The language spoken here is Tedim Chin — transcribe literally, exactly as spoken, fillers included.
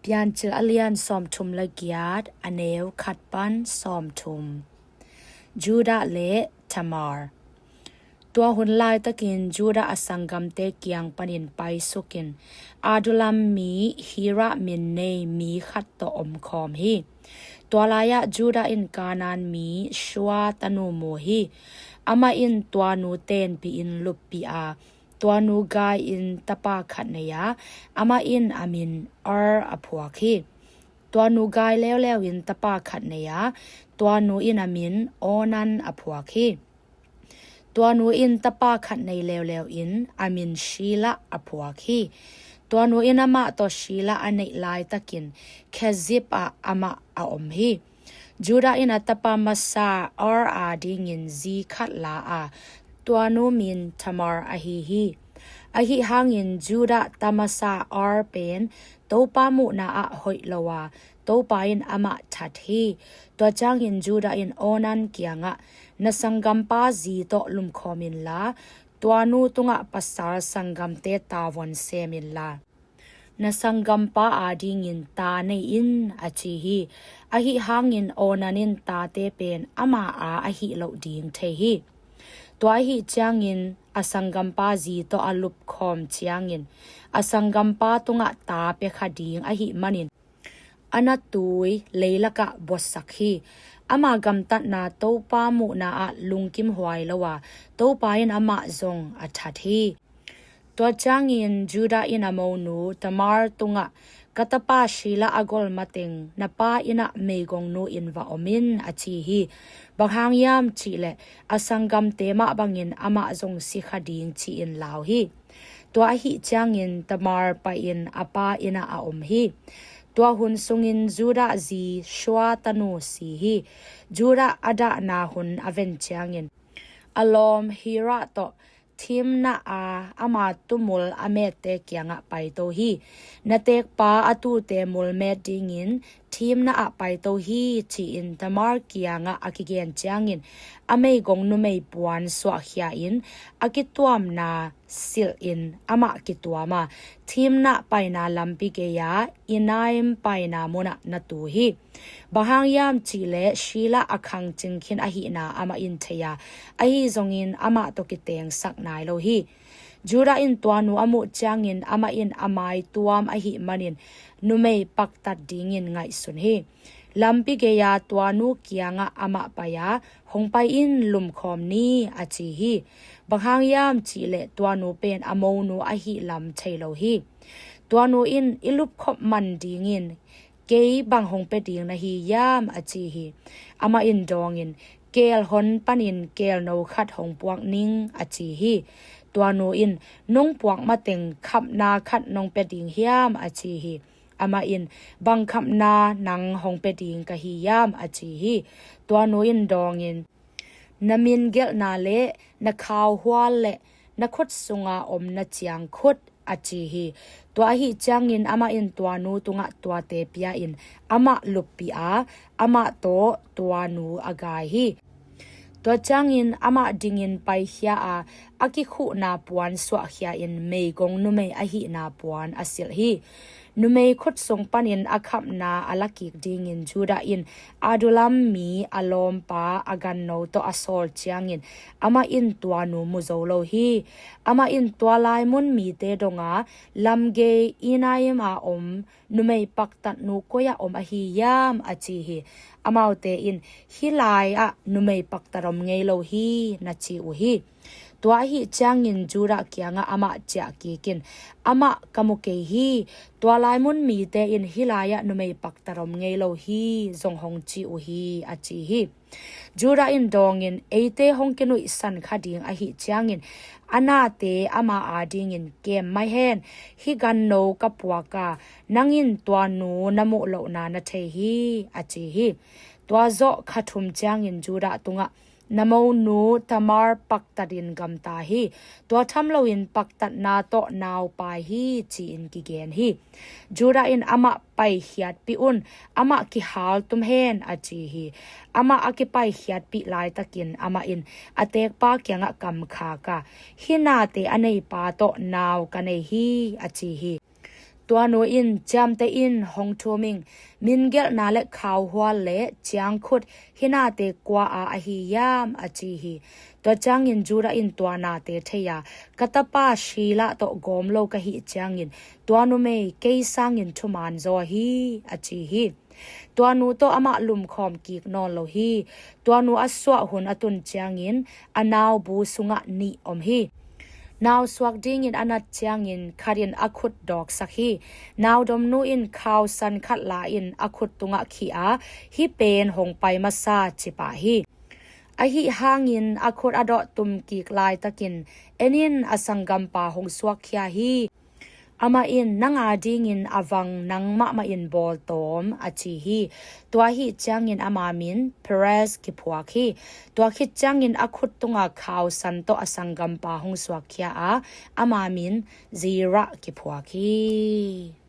Piancil a lian sawmthum le giat, a neu khat pan sawmthum. Judah le Tamar. Tua hun laitakin Judah a sanggamte kiang panin paisukin Adullam mi Hira min nei mi khat tawh omkhawm hi. Tua lai-ah Judah in Kanaan mi Shua tanu mu hi. Amah in tua nu tenpih in luppih a, tua nu gai-in tapa khat nei a, amah in a min Er a phuak hi. Tua nu gai leuleu in tapa khat nei a, tua nu in a min Onan a phuak hi. Tua nu in tapa khat nei leuleu in a min Shelah a phuak hi. Tua nu in amah tawh Shelah a neih laitakin Kezib ah amah a om hi. Judah in a tapa masa Er a dingin zi khat la a, tua nu min Tamar ahi hi. Ahi hangin Judah ta masa Er pen Topa muhna ah hoih lo a, Topa in amah that hi. Tua ciangin Judah in Onan kiangah, na sanggampa zi tawh lumkhawm inla, tua nu tungah pasal sanggamte tavuan sem inla, na sanggampa adingin ta nei in, a ci hi. Ahi hangin Onan in tate pen ama a ahih loh ding thei hi. Tua ahi ciangin a sanggampa zi tawh a lupkhawm ciangin a sanggampa tungah ta pia kha ding ahi manin a natui leilakah buatsak hi. Ama gamtatna Topa muhna ah lungkim huai lo a, Topa in amah zong a that hi. Tua ciangin Judah in a monu Tamar tungah, ka tapa Shelah a gol mateng na pa inn ah meigongnu in va om in, a ci hi. Bang hang hiam cihleh a sanggamte mah bangin amah zong si kha ding ci-in lau hi. Tua ahi ciangin Tamar pai-in a pa inn ah a om hi. Tua hun sungin Judah zi Shua tanu si hi. Judah a dahna hun a ven ciangin a lawm Hira tawh Timna a ama tumul a mette kiangah paito hi. Na tekpa a tute mul met dingin Timna ah paito hi, ci-in Tamar kiangah a kigen ciangin a meigong numei puan suahkhia in a kituamna silhin amah kituam a, Timna paina lampi gei-a Enaim paina munah na tu hi. Bang hang hiam cihleh Shelah a khangcing khin ahihna amah in thei a, ahi zongin amah tawh kitengsak nai lo hi. Judah in tua nu a muh ciangin amah in a maituam ahih manin numei paktat dingin ngaihsun hi. Lampi gei-a tua nu kiangah amah pai a, hong pai in, lumkhawm ni, a ci hi. Bang hang hiam cihleh tua nu pen a monu ahih lam thei lo hi. Tua nu in, i lupkhop man dingin kei bang hong pia ding na hi hiam, a ci hi. Amah in dawngin, keel hon panin keelno khat hong puak ning, a ci hi. Tua nu in, nong puak mateng khapna khat nong pia ding hiam, a ci hi. Amah in, bang khapna nang hong pia ding ka hi hiam, a ci hi. Tua nu in dawngin, na min gelhna le na khauhual le na khut sunga om na ciangkhut, a ci hi. Tua ahi ciangin amah in tua nu tungah tuate pia-in amah luppih a, amah tawh tua nu a gai hi. Tua ciangin amah dingin paikhia a, a kikhuhna puan suahkhia in meigong numei ahihna puan a silh hi. Numei khut sung panin a khapna a lakik dingin Judah in Adullam mi a lawmpa a ganno tawh a sawl ciangin amah in tua nu mu zo lo hi. Amah in tua lai mun mite donga lamgei Enaim a om numei paktatnu koi-ah om ahi hiam, a ci hi. Amaute in, hih lai-ah numei paktat om ngei lo hi, na ci uh hi. Tua ahi ciangin Judah kiangah amah ciah kikin, amah ka mu kei hi. Tua lai mun mite in hih lai-ah numei paktat om ngei lo hi zong hong ci uh hi, a ci hi. Judah in dawngin, eite hong kinuihsan kha ding ahi ciangin a nate ama adingin kem mai hen. Hih ganno ka puak a, nang in tua nu na muh lohna na thei hi, a ci hi. Tua zawh kha thum ciangin Judah tungah, na monu Tamar paktatin gamta hi. Tua tham loin paktatna tawh nau pai hi, ci-in kigen hi. Judah in, amah paikhiatpih un, amah kihal tum hen, a ci hi. Amah a kipaikhiatpih laitakin amah in a tekpa kiangah kam khak a, hih nate a neipa tawh nau ka nei hi, a ci hi. Tua nu in, "Ciamteh in, hong thum ing. Min gelhna le khauhual le ciangkhut hih nate kua aa ahi hiam?" a ci hi. Tua ciangin Judah in tua nate thei a, "Ka tapa Shelah tawh gawm lo ka hih ciangin tua numei kei sangin thuman zaw hi," a ci hi. Tua nu tawh amah lumkhawm kik nawn lo hi. Tua nu a suah hun a tun ciangin a naubu sungah nih om hi. Nau suak dingin a nat ciangin khat in a khut dawksak hi. Naudomnu in khausan khat la-in a khut tungah khih a, "Hih pen hong pai masa," ci pah hi. Ahi hangin a khut a dawh tum kik laitakin, "En in, a sanggampa hong suakkhia hi. Amah in nang adingin a vang nang mahmah in bawltawm," a ci hi. Tua ahi ciangin ama min Perez kiphuak hi. Tua khit ciangin a khut tunga khausan tawh a sanggampa hong suakkhia a, ama min Zerah kiphuak hi.